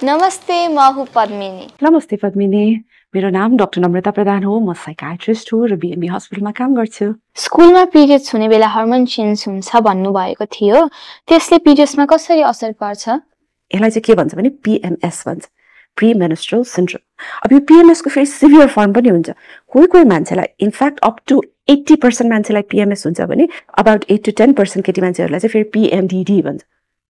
नमस्ते, म हुँ पद्मिनी। नमस्ते पद्मिनी, मेरो नाम डाक्टर नम्रता प्रधान हो। म साइकाट्रिस्ट हो र बीएमबी हस्पिटलमा काम गर्छु। स्कुलमा पिरियड्स हुने बेला हार्मोन चेन्ज हुन्छ भन्नुभएको थियो, त्यसले पिरियड्समा कसरी असर पार्छ? यसलाई चाहिँ के भन्छ भने PMS भन्छ, प्री मेन्स्ट्रुअल सिन्ड्रोम। अब यो PMS को फेरि सिभियर फर्म पनि हुन्छ। कोही मान्छेलाई इनफ्याक्ट अप टु 80% मान्छेलाई PMS हुन्छ भने अबाउट 8 to 10% केटी मान्छेहरूलाई चाहिँ फेरि PMDD भन्छ,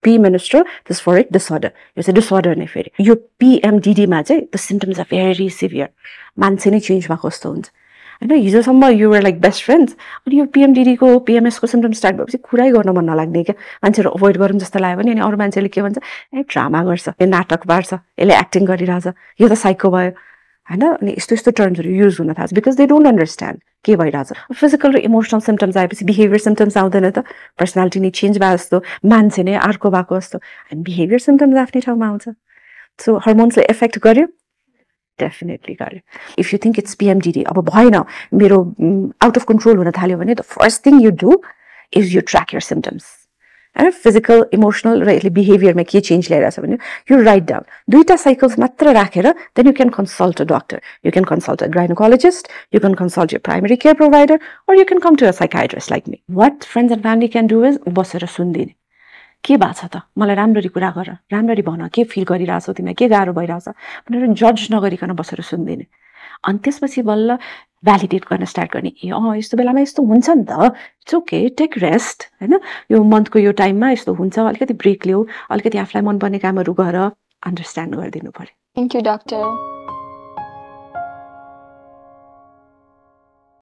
प्री मेन्स्ट्रुअल डिस्फोरिक डिसअर्डर। यो चाहिँ डिसअर्डर नै फेरि। यो PMDD मा चाहिँ the symptoms are very severe, मान्छे नै चेन्ज भएको जस्तो हुन्छ होइन। हिजोसम्म you were like best friends, अनि यो PMDD को PMS को सिम्टम्स स्टार्ट भएपछि कुरै गर्न मन नलाग्ने क्या, मान्छेहरू अभोइड गरौँ जस्तो लाग्यो भने। अनि अरू मान्छेले के भन्छ, ए ड्रामा गर्छ, यो नाटक पार्छ, यसले एक्टिङ गरिरहेछ, यो त साइको भयो होइन। अनि यस्तो यस्तो टर्म्सहरू युज हुन थाल्छ बिकज दे डोन्ट अन्डरस्ट्यान्ड के भइरहेछ। फिजिकल र इमोसनल सिम्टम्स आएपछि बिहेभियर सिम्टम्स आउँदैन त, पर्सनालिटी नै चेन्ज भए जस्तो, मान्छे नै अर्को भएको जस्तो। अनि बिहेभियर सिम्टम्स आफ्नै ठाउँमा आउँछ। सो हर्मोन्सले एफेक्ट गर्यो, डेफिनेटली गर्यो। If you think it's PMDD, अब भएन मेरो आउट अफ कन्ट्रोल हुन थाल्यो भने the first thing you do is you track your symptoms होइन। फिजिकल इमोसनल र यसले बिहेभियरमा के चेन्ज ल्याइरहेछ भने यु राइट डाउन। 2टा साइकल्स मात्र राखेर then you can consult a doctor, you can consult a gynaecologist, you can consult your primary care provider, or you can come to a psychiatrist like me. What friends and family can do is बसेर सुनिदिने, के भएको छ त, मलाई राम्ररी कुरा गर, राम्ररी भन, के फिल गरिरहेछौ तिमीलाई, के गाह्रो भइरहेछ भनेर जज नगरिकन बसेर सुनिदिने। अनि त्यसपछि बल्ल भ्यालिडेट गर्न स्टार्ट गर्ने, ए यस्तो बेलामा यस्तो हुन्छ नि त, इट्स ओके, टेक रेस्ट होइन, यो मन्थको यो टाइममा यस्तो हुन्छ, अलिकति ब्रेक लिऊ, अलिकति आफूलाई मनपर्ने कामहरू गर, अन्डरस्ट्यान्ड गरिदिनु पर्यो। Thank you doctor.